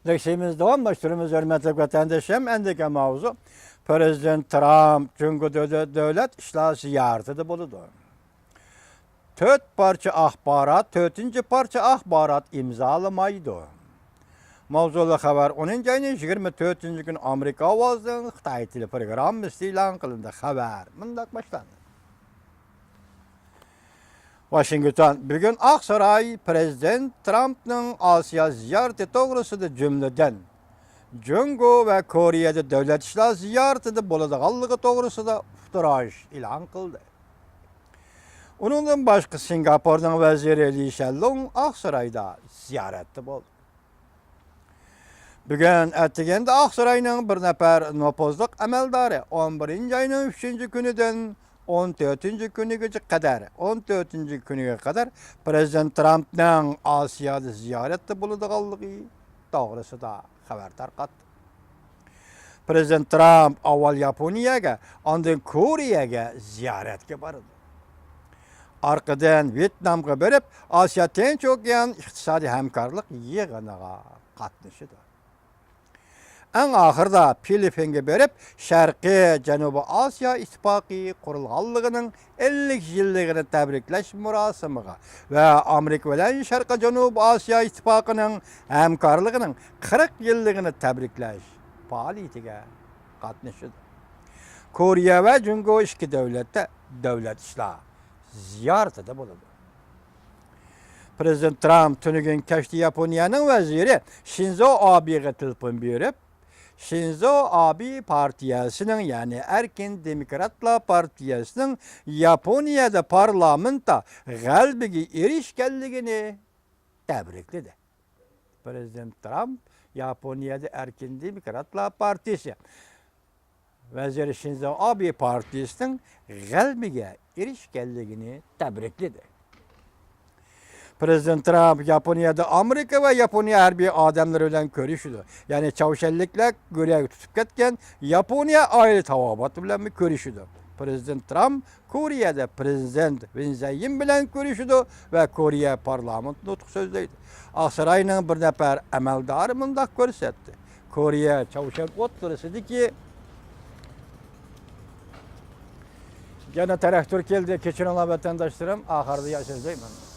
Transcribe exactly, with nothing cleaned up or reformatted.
لېكسىيىمىزنى داۋاملاشتۇرىمىز، ھۆرمەتلىك ۋەتەنداشلىرىم. ئەندىكى ماۋزۇ، پىرېزىدېنت ترامپ جۇڭگو دۆ-، دۆلەت ئىشلار زىيارىتىدە بولىدۇ. تۆت پارچە ئاخبارات، تۆتىنچى پارچە ئاخبارات ئىمزالىمايدۇ. ماۋزۇلۇق خەۋەر ئونىنچى ئاينىڭ يىگىرمە تۆتىنچى كۈنى ئامېرىكا ئاۋازىنىڭ خىتاي تىلى پروگراممىسىدا ئېلان قىلىندى. خەۋەر مۇنداق باشلاندى. ۋاشىنگتون، بۈگۈن ئاقساراي پىرېزىدېنت ترامپنىڭ ئاسىيا زىيارىتى توغرىسىدا، جۈملىدىن، جۇڭگو ۋە كورېيەدە دۆلەت ئىشلار زىيارىتىدە بولىدىغانلىقى توغرىسىدا ئۇقتۇرۇش ئېلان قىلدى. ئۇنىڭدىن باشقا، سىنگاپورنىڭ ۋەزىرى لى شەنلۇڭ ئاقسارايدا زىيارەتتە بولدى. بۈگۈن ئەتىگەندە ئاقساراينىڭ بىر نەپەر نوپۇزلۇق ئەمەلدارى ئون بىرىنچى ئاينىڭ ئۈچىنچى كۈنىدىن ئون تۆتىنچى كۈنىگىچە قەدەر، ئون تۆتىنچى كۈنىگە قەدەر پىرېزىدېنت ترامپنىڭ ئاسىيادا زىيارەتتە بولىدىغانلىقى توغرىسىدا خەۋەر تارقاتتى. پىرېزىدېنت ترامپ ئاۋۋال ياپونىيەگە، ئاندىن كورېيەگە زىيارەتكە بارىدۇ. ئارقىدىن ۋيېتنامغا بېرىپ، ئاسىيا تىنچ ئوكيان ئىقتىسادىي ھەمكارلىق يىغىنىغا قاتنىشىدۇ. ئەڭ ئاخىرىدا فىلىپپىنگە بېرىپ، شەرقىي جەنۇبىي ئاسىيا ئىتتىپاقى قۇرۇلغانلىقىنىڭ ئەللىك يىللىقىنى تەبرىكلەش مۇراسىمىغا ۋە ئامېرىكا بىلەن شەرقىي جەنۇبىي ئاسىيا ئىتتىپاقىنىڭ ھەمكارلىقىنىڭ قىرىق يىللىقىنى تەبرىكلەش پائالىيىتىگە قاتنىشىدۇ. كورېيە ۋە جۇڭگو ئىككى دۆلەتتە دۆلەت ئىشلار زىيارىتىدە بولىدۇ. پىرېزىدېنت ترامپ تۈنۈگۈن كەچتە ياپونىيەنىڭ ۋەزىرى شىنزو ئابېغا تېلېفون بېرىپ، شىنزو ئابې پارتىيەسىنىڭ، يەنى ئەركىن دېموكراتلار پارتىيەسىنىڭ ياپونىيەدە پارلامېنتتا غەلىبىگە ئېرىشكەنلىكىنى تەبرىكلىدى. پىرېزىدېنت ترامپ ياپونىيەدە ئەركىن دېموكراتلار پارتىيىسى ۋەزىرى شىنزو ئابې پارتىيىسىنىڭ غەلىبىگە ئېرىشكەنلىكىنى تەبرىكلىدى. پىرېزىدېنت ترامپ ياپونىيەدە ئامېرىكا ۋە ياپونىيە ھەربىي ئادەملىرى بىلەن كۆرۈشىدۇ. يەنى چاۋشيەنلىكلەر گۆرۈگە تۇتۇپ كەتكەن ياپونىيە ئائىلە تاۋابىئاتى بىلەنمۇ كۆرۈشىدۇ. پىرېزىدېنت ترامپ كورېيەدە پىرېزىدېنت ۋىن زەيىم بىلەن كۆرۈشىدۇ ۋە كورېيە پارلامېنت نۇتقى سۆزلەيدۇ. ئاقساراينىڭ بىر نەپەر ئەمەلدارى مۇنداق كۆرسەتتى. كورېيە، چاۋشيەن ئوتتۇرىسىدىكى، يەنە تراكتور كەلدى، كەچۈرۈڭلار ۋەتەنداشلىرىم، ئاخىرىدا يا سۆزلەيمەن.